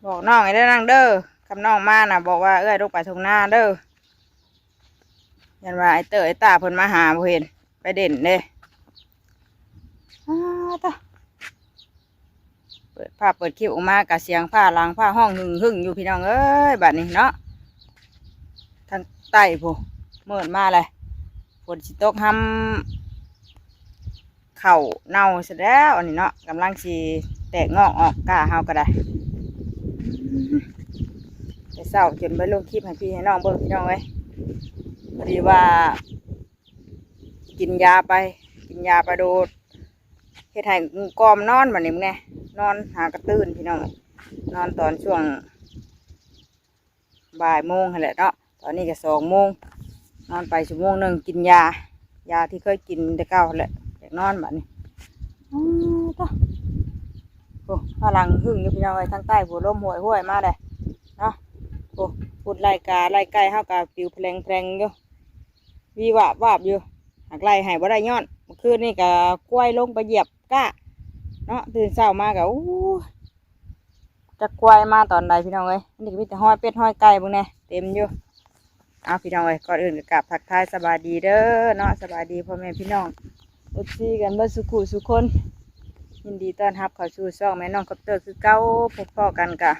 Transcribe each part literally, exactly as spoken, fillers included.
บอกน้องให้เด้อนางเด้อ คำน้องมาน่ะ บอกว่าเอื้อยลงไปทุ่งนาเด้อ ยันว่าไอ้เตอไอ้ตาเพิ่นมาหาบ่เห็น ไปเด่นเด้ อ้าตะ เปิดภาพเปิดคลิปออกมากะเสียงฟ้าหลังฟ้าห้องหึ่งหึ่งอยู่พี่น้องเอ้ย บัดนี้เนาะ ทางใต้พุ้น มืดมาเลย ฝนสิตกหำ เข้าเน่าซะแล้ว อันนี้เนาะ กำลังสิแตกงอกออก กล้าเฮาก็ได้ แต่เช้าจนไปลงคลิปให้พี่ให้น้องเบิ่งพี่น้องเอ้ย พอดีว่า กินยาไป กินยาไปโดด เฮ็ดให้กอมนอนบัดนี้แน่ นอนหากระตื่นพี่น้องเอ้ย นอนตอนช่วง บ่ายโมงหั่นแหละเนาะ ตอนนี้ก็สองโมง นอนไปชั่วโมงหนึ่ง กินยา ยาที่เคยกินแต่เก่าหั่นแหละ อยากนอนบัดนี้ อ้าตะ โอ้ ฟ้าหลังหึ่งอยู่พี่น้องเอ้ย ทางใต้พุ้น ลมห้วยห้วยมาเลยเนาะ โอ้ พุ้นไล่กาไล่ไก่เฮากะปิวแพลงแพลงอยู่ วีวาบวาบอยู่ หากไล่ให้บ่ได้ย้อน เมื่อคืนนี่กะควายลงไปเหยียบก้า เนาะ ตื่นเช้ามากะ อู้ จักควายมาตอนใดพี่น้องเอ้ย อันนี้ก็มีแต่ห้อยเป็ดห้อยไก่เบิ่งแน่ เต็มอยู่ เอาพี่น้องเอ้ย ก่อนอื่นก็กราบทักทายสบายดีเด้อเนาะ สบายดีพ่อแม่พี่น้อง เอฟซี กันเบิดสุขุสุคน ยินดีต้อนรับเข้าสู่ช่องแม่น้องคอปเตอร์คือเก่า พบพ้อกันกะ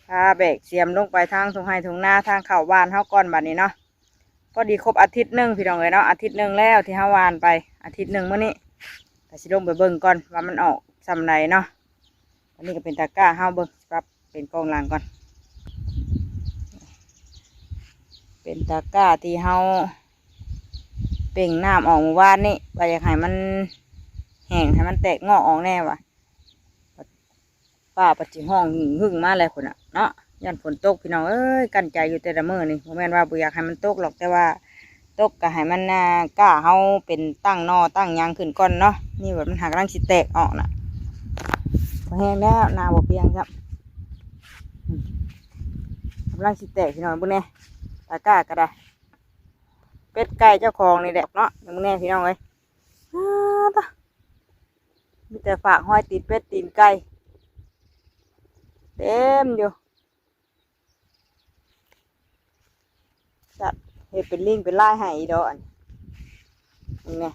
พาแบกเสียมลงไปทางทุ่งไร่ทุ่งนา ทางเข้าบ้านเฮาก่อนบัดนี้เนาะ พอดีครบอาทิตย์หนึ่งพี่น้องเอ้ยเนาะ อาทิตย์หนึ่งแล้วที่เฮาหว่านไป อาทิตย์หนึ่งมื้อนี้ ก็สิลงไปเบิ่งก่อนว่ามันออกส่ำใดเนาะ อันนี้ก็เป็นตะกร้าเฮาเบิ่ง ปรับเป็นกล้องหลังก่อน เป็นตะกร้าที่เฮาเป่งน้ำออกเมื่อวานนี้ ว่าอยากให้มันแห้ง ให้มันแตกงอกออกแน่ว่ะ ป้าปัดจิห้องหึ่งหึ่งมาแล้วพุ้นน่ะเนาะ ย้อนฝนตกพี่น้องเอ้ย กั้นใจอยู่แต่ละมื้อนี่ บ่แม่นว่าบ่อยากให้มันตกหรอก แต่ว่าตกก็ให้มัน อ่า กล้าเฮาเป็นตั้งหน่อตั้งหยังขึ้นก่อนเนาะ นี่ว่ามันหากำลังสิแตกออกน่ะ บ่แห้งแล้ว หน้าบ่เปียกครับ อืม กำลังสิแตกพี่น้อง เบิ่งแน่ ตะกร้าก็ได้ เป็ดไก่เจ้าของนี่แหละเนาะ เบิ่งแน่พี่น้องเอ้ย อ้าตะ มีแต่ฝากห้อยตีนเป็ดตีนไก่ เต็มอยู่ สัตว์เฮ็ดเป็นลิงเป็นลายให้อีดอกอันนี้ นี่ไง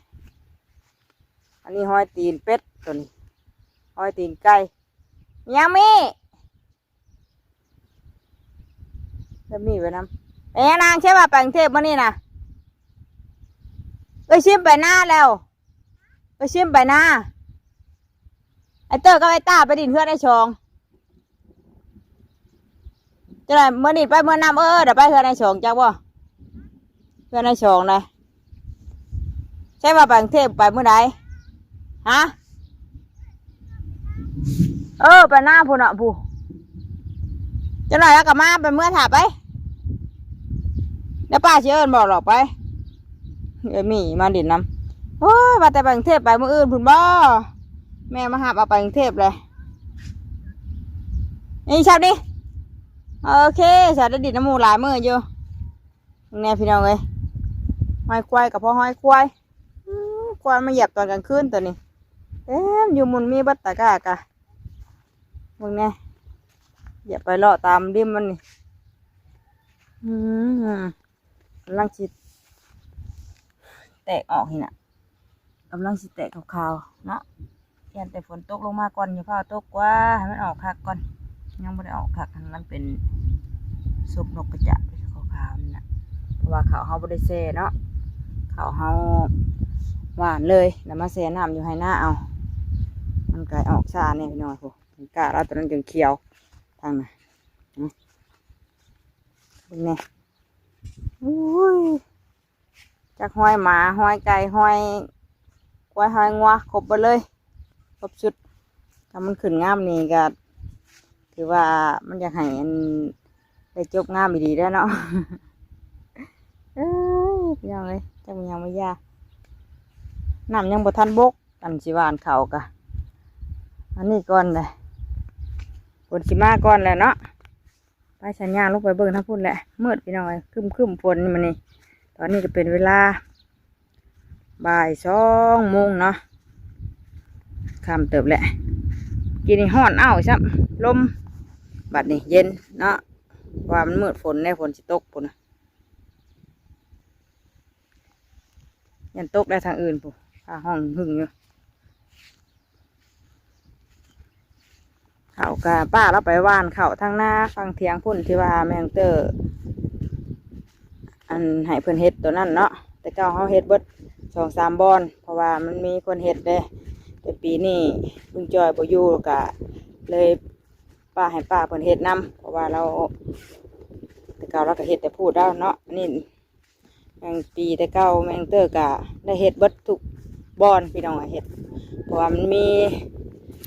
อันนี้ห้อยตีนเป็ดตัวนี้ ห้อยตีนไก่ ยังมี แล้วมีไว้นำ เป็นยังนาง ใช่ว่าไปกรุงเทพฯมื้อนี้นะ เอ้ย ชิมไปหน้าแล้ว ไปชิมไปหน้า ไอ้เตอร์กับไอ้ต้าไปดินเฮือนไอ้ชอง จะได้มื้อนี้ไปมื้อนำ เออ เดี๋ยวไปเฮือนไอ้ชองจักบ่ เฮือนไอ้ชองนะ ใช่ว่าไปกรุงเทพฯไปมื้อใด ฮะ เออ ไปหน้าพุ้นเนาะพุ้น จักหน่อยแล้วก็มา ไปเมือถ่าไป เดี๋ยวป้าสิเอิ้นบอกหรอกไป เอ้ย มีมาดินนำ โอ้ย ว่าแต่ไปกรุงเทพฯไปมื้ออื่นพุ้นบ่ แม่มาหับเอาไปกรุงเทพฯเลย นี่ชับดิ โอเค ชับได้ดินน้ำหมู่หลายมื้ออยู่ แน่พี่น้องเอ้ย ห้อยควายกับพ่อห้อยควาย อืม ควายมาเหยียบตอนกลางคืนตัวนี้ เต็มอยู่ มุนมีบัตตะกร้ากะ เบิ่งแน่ เหยียบไปเลาะตามริมมันนี่ อืม กำลังสิแตกออกนี่น่ะ กำลังสิแตกขาวๆเนาะ ย่านแต่ฝนตกลงมาก่อน อย่าฟ้าวตกกว่า ให้มันออกคักก่อน ยังบ่ได้ออกคัก มันเป็นศพนกกระจาบขาวๆนั่นน่ะ เพราะว่าข้าวเฮาบ่ได้แช่เนาะ ข้าวเฮาหว่านเลย แล้วมาแช่น้ำอยู่ไฮ่นาเอา มันก็ออกช้าแน่พี่น้อง โห มันกล้าแล้ว ตอนนั้นจนเขียว ทางน่ะ อืม เบิ่งแน่ อุ้ย จักห้อยหมา ห้อยไก่ ห้อยควาย ห้อยงัว ครบเบิดเลย ครบชุด ถ้ามันขึ้นงามนี่ก็ ถือว่ามันอยากให้อัน ได้จบงามอีหลีแล้วเนาะ เอ้ย พี่น้องเอ้ย จักมันยังไม่ยาก น้ำยังบ่ทันบก อันสิหว่านข้าวกะ อันนี้ก่อนเลย ฝนสิมาก่อนแหละเนาะ ไปสัญญาณลงไปเบิ่งทางพุ้นแหละ มืดพี่น้องเอ้ย ครึ้มๆฝนมื้อนี้ ตอนนี้ก็เป็นเวลา บ่ายสองโมงเนาะ ค่ำเติบแหละ กินนี่ฮ้อนอ้าวซ้ำ ลม บัดนี้เย็นเนาะ ว่ามันมืดฝนแน่ ฝนสิตกพุ้นน่ะ ยันตกได้ทางอื่นพุ้น ฟ้าฮ้องหึ่งอยู่ เขาก็ป้าเราไปหว่านเขาทางนาฝั่งเถียงพุ้นที่ว่าแม่น้องเตอร์ อันให้เพิ่นเฮ็ดตัวนั้นเนาะ แต่เก่าเฮาเฮ็ดเบิดสองสามบ่อน เพราะว่ามันมีคนเฮ็ดเด้ แต่ปีนี้ลุงจอยบ่อยู่ก็เลยป้าให้ป้าเพิ่นเฮ็ดนำ เพราะว่าเรา แต่เก่าเราก็เฮ็ดแต่พูดแล้วเนาะ อันนี้ แม่งปีแต่เก่าแม่งเตอร์กะได้เฮ็ดเบิดทุกบ่อนพี่น้องอะ เฮ็ด เพราะว่ามันมี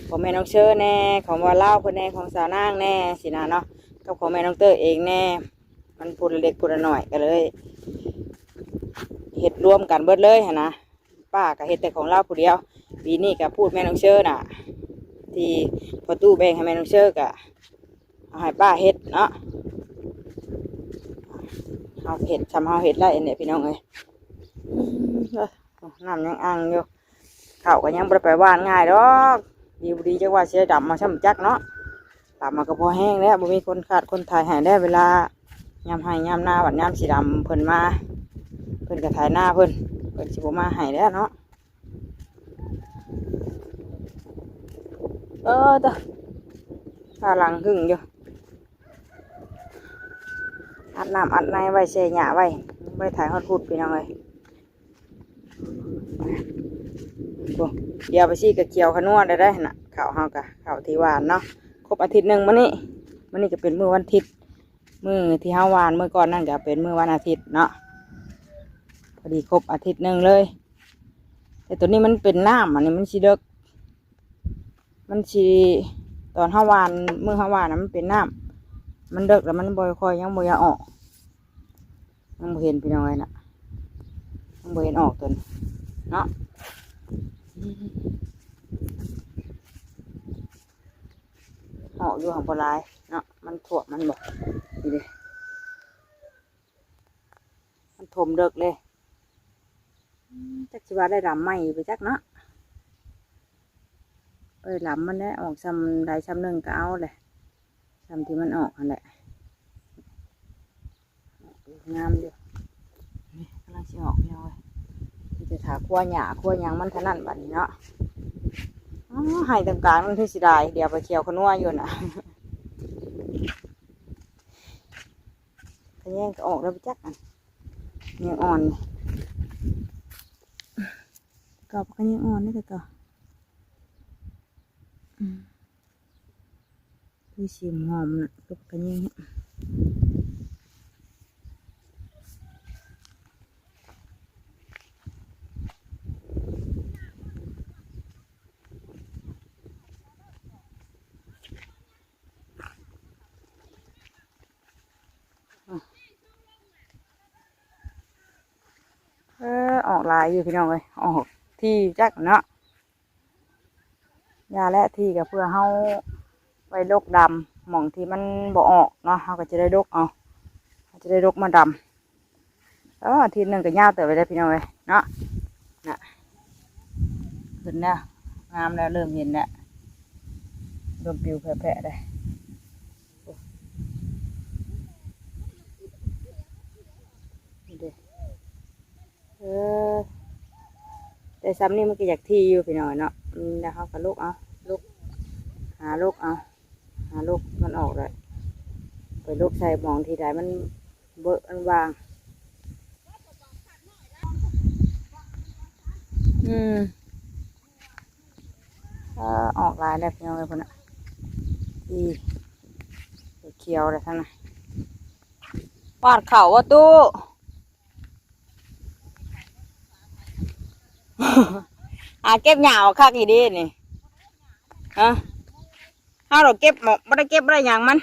ของแม่น้องเชอแน่ ของว่าลาวเพิ่นแน่ ของสาวนางแน่สินะเนาะ กับของแม่น้องเตอร์เองแน่ มันพูดเล็กพูดน้อยก็เลยเฮ็ดรวมกันเบิดเลยหั้นนะ ป้าก็เฮ็ดแต่ของลาวผู้เดียว ปีนี้ก็พูดแม่น้องเชอน่ะ ที่พ่อตู้แบ่งให้แม่น้องเชอกะ เอาให้ป้าเฮ็ดเนาะ เฮาเฮ็ด ซำเฮาเฮ็ดได้เนี่ยพี่น้องเอ้ย อืม น้ำยังอังอยู่ ข้าวก็ยังบ่ได้ไปหว่านง่ายดอก ดีบ่ดีจักว่าสิได้ดำมาช่ำจักเนาะ ดำมาก็พอแห้งแล้ว บ่มีคนคาดคนไถให้แล้ว เวลายามไฮ่ยามนา บัดยามสิดำเพิ่นมา เพิ่นก็ไถนาเพิ่น เพิ่นสิบ่มาให้แล้วเนาะ เออเด้อ ฟ้าฮ้องหึ่งอยู่ อัดน้ำอัดในไว้ แช่หญ้าไว้ ไว้ถ่ายฮอดพุ้นพี่น้องเอ้ย โอ้ เดี๋ยวไปสิก็เขียวขนัวได้ได้หั่นน่ะ ข้าวเฮาก็ ข้าวที่หว่านเนาะ ครบอาทิตย์หนึ่งมื้อนี้ มื้อนี้ก็เป็นมื้อวันอาทิตย์ มื้อที่เฮาหว่านมื้อก่อนนั่นก็เป็นมื้อวันอาทิตย์เนาะ พอดีครบอาทิตย์หนึ่งเลย แต่ตัวนี้มันเป็นน้ำ อันนี้มันสิเดิก มันสิ ตอนเฮาหว่าน มื้อเฮาหว่านน่ะมันเป็นน้ำ มันเดิกแล้วมันบ่ค่อย ยังบ่อยากออก ยังบ่เห็นพี่น้องเอ้ยน่ะ ยังบ่เห็นออกตัวนี้เนาะ ออกอยู่หั่นบ่หลายเนาะ มันท่วมมันบ่ นี่เด้ มันท่วมเดิกเลย อืม จักสิว่าได้ดำใหม่อยู่ไปจักเนาะ เอ้ย ดำมันแหละ ออกซำใดซำหนึ่งก็เอาแหละ ซำที่มันออกหั่นแหละ งามอยู่ นี่กำลังสิออกพี่น้องเอ้ย มีแต่ถ้าคั่วหญ้าคั่วหยังมันเท่านั้นบัดนี้เนาะ อ๋อ ไฮ่ตรงกลางนั่นคือสิได้ เดี๋ยวไปเขียวขนัวอยู่น่ะ ขะแยงก็ออกแล้วไปจักอัน ยังอ่อน ก็ขะแยงอ่อนนี่แต่ก็ อืม คือสิหอมน่ะ กับขะแยง เออ ออกหลายอยู่พี่น้องเอ้ย ออกที่จักเนาะ ยาและที่ก็เพื่อเฮาไว้ดกดำ หม่องที่มันบ่ออกเนาะ เฮาก็จะได้ดกเอา เฮาจะได้ดกมาดำ เออ อาทิตย์หนึ่งก็ยาวเติบไปได้พี่น้องเอ้ยเนาะ น่ะ ขึ้นแล้ว งามแล้ว เริ่มเห็นแล้ว เริ่มปลิวแผ่ๆได้ นี่เด้ เออ แต่ซำนี้มันก็อยากที่อยู่พี่น้องเนาะ อืม แล้วเฮาก็ลกเอา ลก หาลกเอา หาลกมันออกเลย ไปลกใส่หม่องที่ใดมันเบอะมันว่าง อืม เออ ออกหลายแล้วพี่น้องเอ้ยพุ้นน่ะ อี เขียวเลยท่านน่ะ หว่านข้าวบ่ตู้ หาเก็บหญ้าเอาคักอีหลีนี่ ฮะ เฮาดอกเก็บหมอก บ่ได้เก็บบ่ได้หยังมัน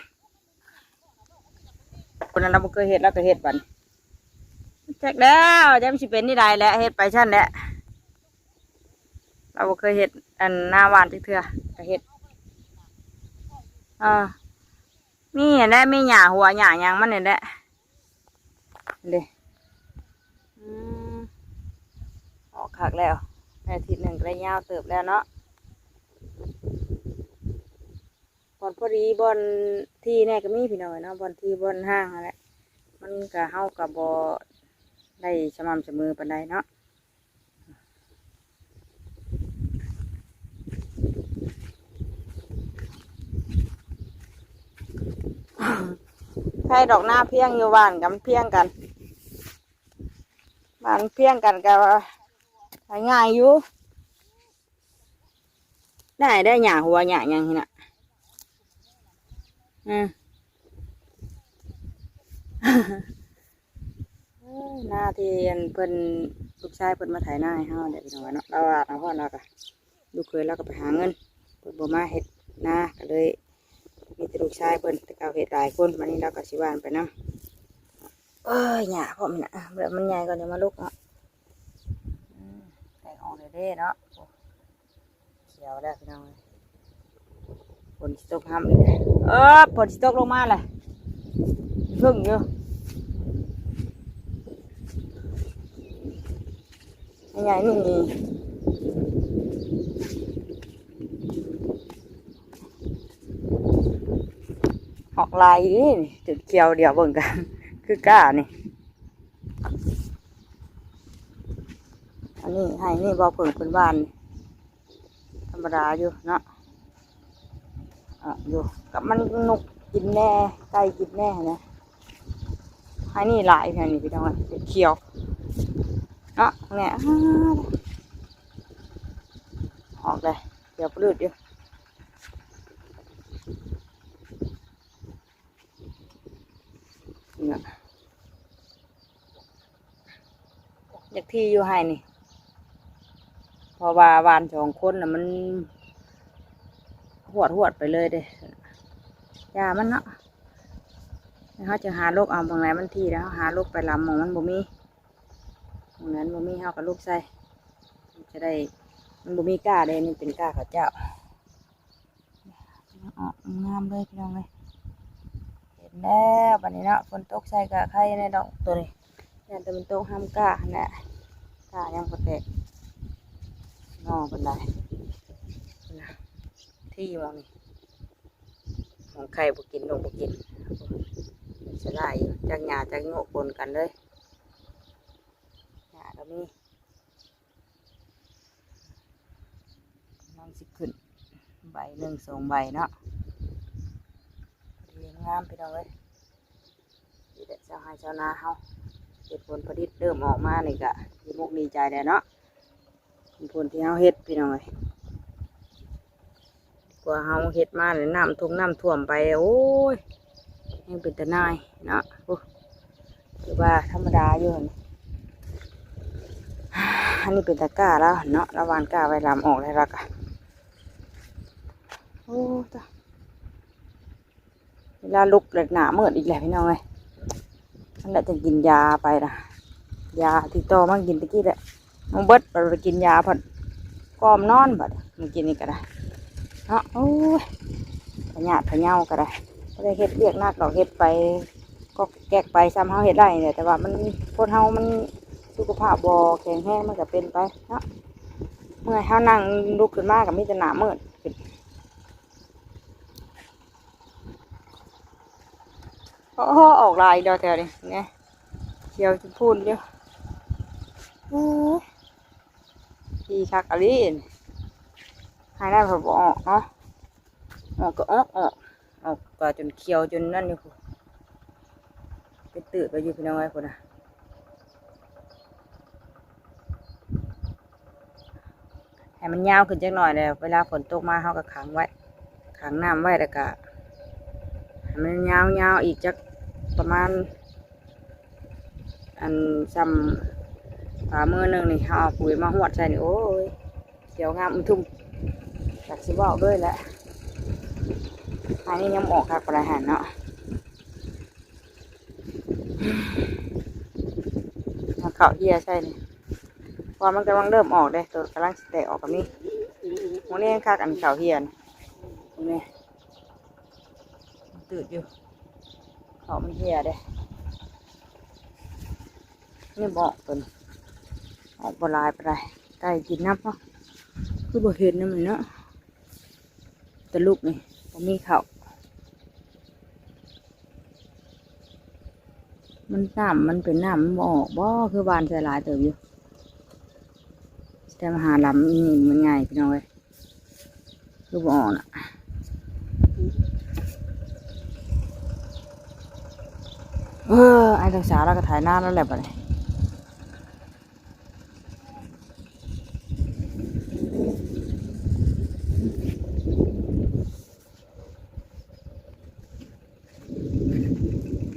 คนนั้นเราบ่เคยเฮ็ด เราก็เฮ็ดบัดนี้ จักแล้ว จักมันสิเป็นนี่ใดแหละ เฮ็ดไปซั่นแหละ เราบ่เคยเฮ็ด อัน นาหว่านจักเทื่อ ก็เฮ็ด อ่า มีอันใด มีหญ้าหัวหญ้าหยังมันนี่แหละ เด้ อืม ออกคักแล้ว ได้อาทิตย์หนึ่งก็ได้ยาวเติบแล้วเนาะ บ่อนพอดี บ่อนที่แน่ก็มีพี่น้องเนาะ บ่อนที่บ่อนห้างนั่นแหละ มันก็ เฮาก็บ่ได้สม่ำเสมอปานใดเนาะ ใครดอกนาเพียงอยู่บ้านก็มันเพียงกัน บ้านเพียงกันก็ง่ายอยู่ ได้ ได้หญ้าหัวหญ้าหยังนี่น่ะ อืม เอ้ย นาที่อันเพิ่น ลูกชายเพิ่นมาไถนาให้เฮาเด้อพี่น้องเนาะ ลาวว่าเนาะ พ่อเนาะ ก็ลูกเขยลาวก็ไปหาเงิน เพิ่นบ่มาเฮ็ดนา ก็เลยมีแต่ลูกชายเพิ่น แต่เก่าเฮ็ดหลายคน บัดนี้ลาวก็สิหว่านไปนำ เอ้ย หญ้าพร้อมนะ แบบมันใหญ่ก่อนจะมาลุกเนาะ อืม แตกออกเลยเด้เนาะ โอ้ เขียวแล้วพี่น้องเอ้ย ฝนสิตกห้ำอีกแล้ว เออ ฝนสิตกลงมาแหละ เพิ่งอยู่ ใหญ่นี่ ออกลายอีกนี่ จุดเขียวเดียวเบิ่งกัน คือก้านี่ อันนี้ให้นี่บ่เพิ่งเพิ่นหว่าน ธรรมดาอยู่เนาะ อ่ะ อยู่กับมัน นกกินแน่ ไก่กินแน่นะ ให้นี่หลายแถวนี้พี่น้อง เขียวเนาะ เนี่ย อ้า ออกเลย เขียวปลืดอยู่ เนี่ย อยากที่อยู่ให้นี่ เพราะว่าหว่านสองคนน่ะมันหวดหวดไปเลยเด้ ยามันเนาะ แล้วเฮาจะหาลกเอาหม่องไหนมันที่แล้ว หาลกไปลำหม่องมันบ่มี หม่องนั้นบ่มี เฮาก็ลกใส่ จะได้ มันบ่มีก้าเด้ นี่เป็นก้าข้าวเจ้า ออกงามเลยพี่น้องเอ้ย เห็นแล้วบัดนี้เนาะ ฝนตกใส่ก็ไข่ในดอกตัวนี้ ย่านแต่มันตกห้ามก้าหั่นแหละ ก้ายังบ่แตก หน่อปานใดนะ ที่หม่องนี้ หม่องไข่บ่กิน นกบ่กิน สลายอยู่ จักหญ้าจักโงะปนกันเลย หญ้าก็มี กำลังสิขึ้น ใบหนึ่งสองใบเนาะ เรียงงามพี่น้องเอ้ย นี่แหละชาวไร่ชาวนาเฮา เฮ็ดผลผลิตเริ่มออกมานี่ก็ดีมุกดีใจแล้วเนาะ เป็นผลที่เฮาเฮ็ดพี่น้องเอ้ย กว่าเฮาเฮ็ดมาเนี่ย น้ำท่วม น้ำท่วมไป โอ้ย ยังเป็นตาหน่ายเนาะ โอ้ ถือว่าธรรมดาอยู่หั่น อันนี้เป็นตะกร้าแล้วเนาะ แล้วหว่านกล้าไว้ลำออกแล้วล่ะกะ โอ้ ตาย เวลาลุกแล้วหน้ามืดอีกแล้วพี่น้องเอ้ย นั่นแหละ จั่งกินยาไปนะ ยาที่ต่อมากินตะกี้แหละ มันเบิด บัดไปกินยาพัด กล่อมนอนบัด มันกินนี่ก็ได้ เนาะ โอ้ย พะยาธิพะเยาก็ได้ บ่ได้เฮ็ดเวียกหนักดอก เฮ็ดไป ก็แก๊กไป ซ้ำเฮาเฮ็ดได้นี่แหละ แต่ว่ามัน คนเฮามันสุขภาพบ่แข็งแรง มันก็เป็นไปเนาะ เมื่อย เฮานั่งลุกขึ้นมาก็มีแต่หน้ามืดขึ้น โอ้โห ออกลายดอกแถวนี้เนี่ย เขียวชมพูอยู่ โอ้ย ดีคักอะลีน ให้ได้ผลบ่ออกเนาะ ออกก็ออก ออก ออกก็จนเขียวจนนั่นอยู่ เป็นตืดไปอยู่พี่น้องเอ้ย พุ่นน่ะ ให้มันยาวขึ้นจักหน่อยแล้ว เวลาฝนตกมาเฮาก็ขังไว้ ขังน้ำไว้ แล้วก็ให้มันยาวๆอีกจักประมาณ อันส่ำฝ่ามือหนึ่งนี่ เฮาเอาปุ๋ยมาหวดใส่นี่ โอ้ย เขียวงามอึมทุ่ม อยากสิเว้าด้วยแหละ อันนี้ยังบ่ออกคักปานใดหั่นเนาะ เอาข้าวเหี่ยใส่นี่ เพราะว่ามันกำลังเริ่มออกเด้ ตัวกำลังสิแตกออกก็มี มื้อนี้ยังคัก อันข้าวเหี่ยนี่ นี่ ตื่นอยู่ ข้าวมันเหี่ยเด้ นี่บ่ออกตัวนี้ ออกบ่หลายปานใด ไก่กินนำเนาะ คือบ่เห็นนำนี่เนาะ แต่ลูกนี่บ่มีข้าว มันน้ำมันเป็นน้ำมันบ่ออกบ่ คือหว่านใส่หลายเติบอยู่ แต่มาหาลำนี่มันง่ายพี่น้องเอ้ย คือบ่ออกน่ะ เออ ไอ้ทองสาเราก็ถ่ายนานแล้วแหละบัดนี้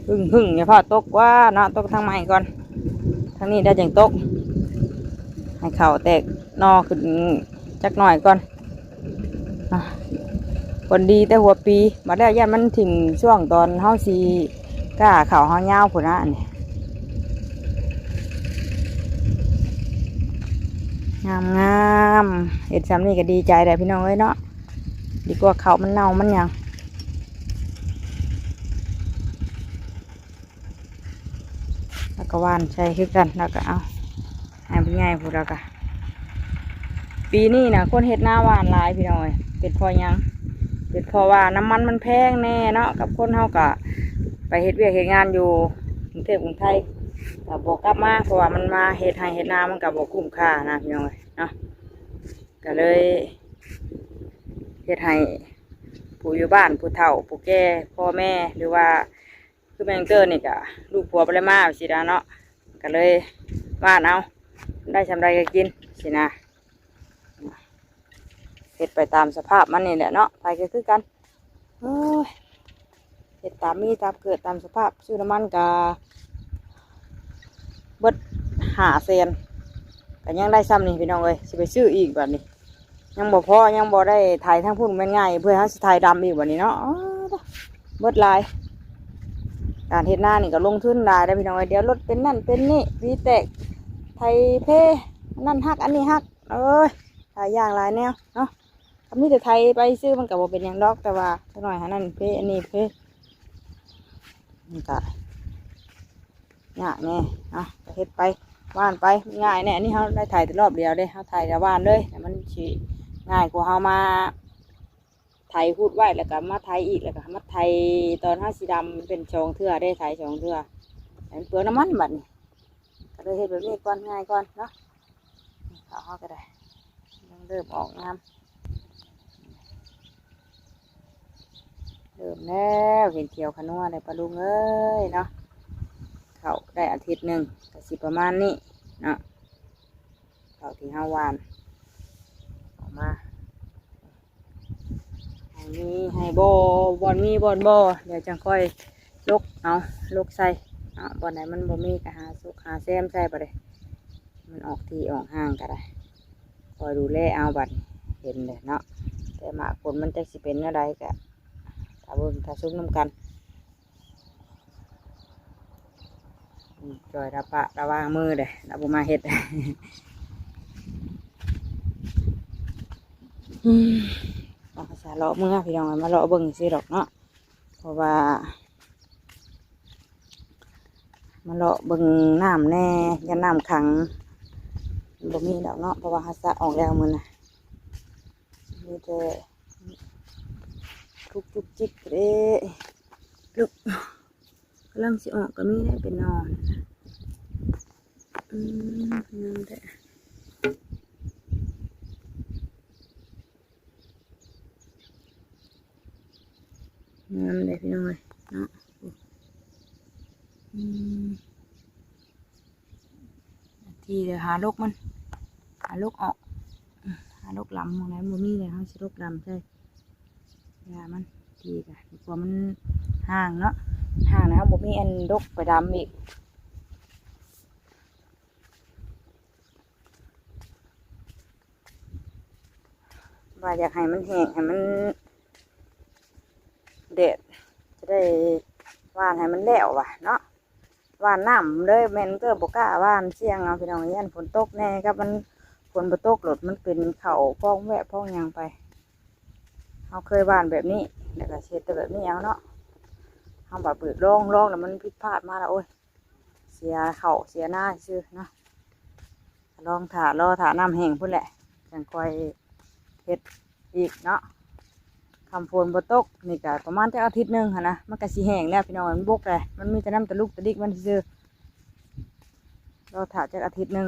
หึ่งหึ่งอย่าพาตกว่าเนาะ ตกทางใหม่ก่อน ทางนี้ได้จังตก ให้เขาแตกหน่อขึ้นจักหน่อยก่อน อ่ะ ผลดีแต่หัวปี มาแล้วย่านมันถิ่มช่วงตอนเฮาสิกล้าเขาเฮายาวพุ้นนะนี่ งามงาม เฮ็ดส่ำนี่ก็ดีใจแหละพี่น้องเอ้ยเนาะ ดีกว่าเขามันเน่ามันหยัง แล้วก็หว่านใส่คือกัน แล้วก็เอา ให้มันใหญ่พุ้นแล้วก็ ปีนี้นะคนเฮ็ดนาหว่านหลายพี่น้องเอ้ย เป็นเพราะหยัง เป็นเพราะว่าน้ำมันมันแพงแน่เนาะ กับคนเฮาก็ไปเฮ็ดเวียกเฮ็ดงานอยู่กรุงเทพฯกรุงไทย ก็บ่กลับมา เพราะว่ามันมาเฮ็ดไร่เฮ็ดนามันก็บ่คุ้มค่านะพี่น้องเอ้ยเนาะ ก็เลยเฮ็ดให้ผู้อยู่บ้าน ผู้เฒ่า ผู้แก่ พ่อแม่ หรือว่า คือแม่น้องเตอร์นี่ก็ลูกผัวบ่ได้มาสินะเนาะ ก็เลยหว่านเอา ได้ส่ำใดก็กินสินะ เฮ็ดไปตามสภาพมันนี่แหละเนาะ ไผก็คือกัน โอ้ย เฮ็ดตามมีตามเกิดตามสภาพ ซื้อน้ำมันก็เบิดห้าแสน ก็ยังได้ส่ำนี่พี่น้องเอ้ย สิไปซื้ออีกบัดนี้ ยังบ่พอ ยังบ่ได้ไถทางพุ้นแม่นง่าย เพื่อเฮาสิไถดำอีกบัดนี้เนาะ อ๋อ เบิดหลาย การเฮ็ดนานี่ก็ลงทุนหลายเด้อพี่น้องเอ้ย เดี๋ยวรถเป็นนั่นเป็นนี่ วีแตก ไถเพ อันนั้นหัก อันนี้หัก เอ้ย หลายอย่างหลายแนวเนาะ ก็มีแต่ไถไปซื่อมันก็บ่เป็นหยังดอก แต่ว่าจักหน่อยหานั่นเพ อันนี้เพ มันก็ยากแน่ เนาะ ก็เฮ็ดไป หว่านไป มันง่ายแน่ อันนี้เฮาได้ไถแต่รอบเดียวเด้ เฮาไถแต่หว่านเลย แต่มันสิง่ายกว่าเฮามาไถฮุดไว้ แล้วก็มาไถอีก แล้วก็มาไถตอนเฮาสิดำ มันเป็นสองเทื่อเด้ ไถสองเทื่อ ให้มันเปลืองน้ำมันบัดนี้ ก็เลยเฮ็ดแบบนี้ก่อน ง่ายก่อนเนาะ เขาเฮาก็ได้ ยังเริ่มออกงาม เริ่มแล้ว เห็นเขียวขนัวเลยปะลุงเอ้ยเนาะ เขาได้อาทิตย์หนึ่งก็สิประมาณนี้เนาะ เขาที่เฮาหว่าน ออกมา ให้มีให้บ่ บ่อนมีบ่อนบ่ เดี๋ยวจังค่อยลกเอา ลกใส่เนาะ บ่อนไหนมันบ่มีก็หาซุกหาแซมใส่ไปเลย มันออกที่ออกห่างก็ได้ คอยดูแลเอาบัด เห็นเลยเนาะ แต่หมากฝนมันจักสิเป็นแนวใดก็ ถ้าเบิ่งถ้าซุ่มนำกัน อืม จอยระปะระวางมือเด้ เราบ่มาเฮ็ด อืม เอาภาษาเลาะเมือพี่น้อง มาเลาะเบิ่งซื่อดอกเนาะ เพราะว่า มาเลาะเบิ่งน้ำแน่ ย่านน้ำขัง บ่มีดอกเนาะ เพราะว่าเฮาสระออกแล้วมื้อน่ะ มีแต่ทุกจุกจิกเด้ ลูก กำลังสิออกก็มีได้เป็นหน่อนะ อืม งามแท้ งามเลยพี่น้องเอ้ยเนาะ อืม ทีเดียวหาลกมัน หาลกออก หาลกลำหม่องไหนบ่มีเลย เฮาสิลกลำใส่ ยามัน ทีกะ กลัวมันห่างเนาะ ห่างนะ บ่มีอันลกไปดำอีก ว่าอยากให้มันแห้ง ให้มันแดด จะได้หว่านให้มันแล้วว่ะเนาะ หว่านน้ำเลย แม่นก็บ่กล้าหว่านเสี่ยงเอาพี่น้อง ย่านฝนตกแน่ กับมันฝนบ่ตกโลดมันเป็นเข้าพองแวะพองหยังไป เฮาเคยหว่านแบบนี้ แล้วก็เฮ็ดแต่แบบนี้เอาเนาะ เฮาบ่เปิดลอง ลองแล้วมันผิดพลาดมาแล้ว โอ้ย เสียเข้าเสียนาซื่อเนาะ ลองถ่า รอถ่าน้ำแห้งพุ้นแหละ จังค่อยเฮ็ดอีกเนาะ คันฝนบ่ตกนี่ก็ประมาณจักอาทิตย์หนึ่งหั้นนะ มันก็สิแห้งแล้วพี่น้อง มันบกเลย มันมีแต่น้ำตะลุกตะดิกมันซื่อๆ รอถ่าจักอาทิตย์หนึ่ง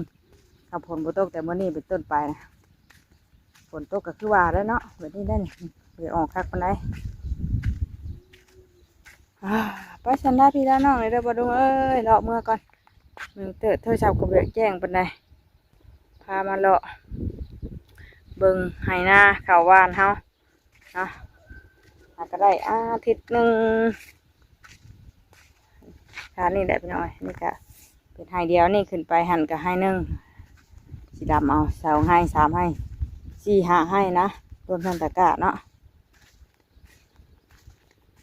คันฝนบ่ตกแต่มื้อนี้เป็นต้นไปนะ ฝนตกก็คือว่าแล้วเนาะ แบบนี้ได้นี่ บ่ได้ออกคักปานใด อ่า ไปซั่นลาพี่ลาน้องเลยเด้อบ่ดุงเอ้ย เลาะเมือก่อน มื้อเติบโทรศัพท์ก็บ่ได้แจ้งปานใด พามาเลาะ เบิ่งไฮ่นาข้าวหว่านเฮาเนาะ หาก็ได้อาทิตย์หนึ่ง หานี่แหละพี่น้อง นี่ก็เป็นไฮ่เดียว นี่ขึ้นไปหั่นก็ไฮ่หนึ่ง สิดำเอา สองไฮ่ สามไฮ่ สี่ห้าไฮ่นะ รวมทั้งตะกร้าเนาะ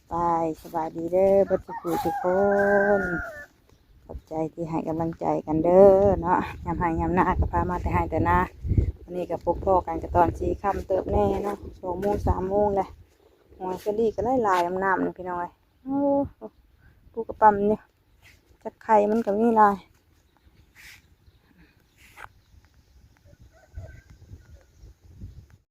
ไป สบายดีเด้อ เบิดทุกผู้ทุกคน ขอบใจที่ให้กำลังใจกันเด้อเนาะ ยามไฮ่ยามนาก็พามาแต่ไฮ่แต่นา วันนี้ก็พบพ้อกันก็ตอนสี่ค่ำเติบแน่เนาะ สองโมง สามโมงแหละ หอยเชอรี่ก็หลายๆ น้ำๆ นี่พี่น้องเอ้ย โอ้ ปูกระป๋ำนี่ จักไข่มันก็มีหลาย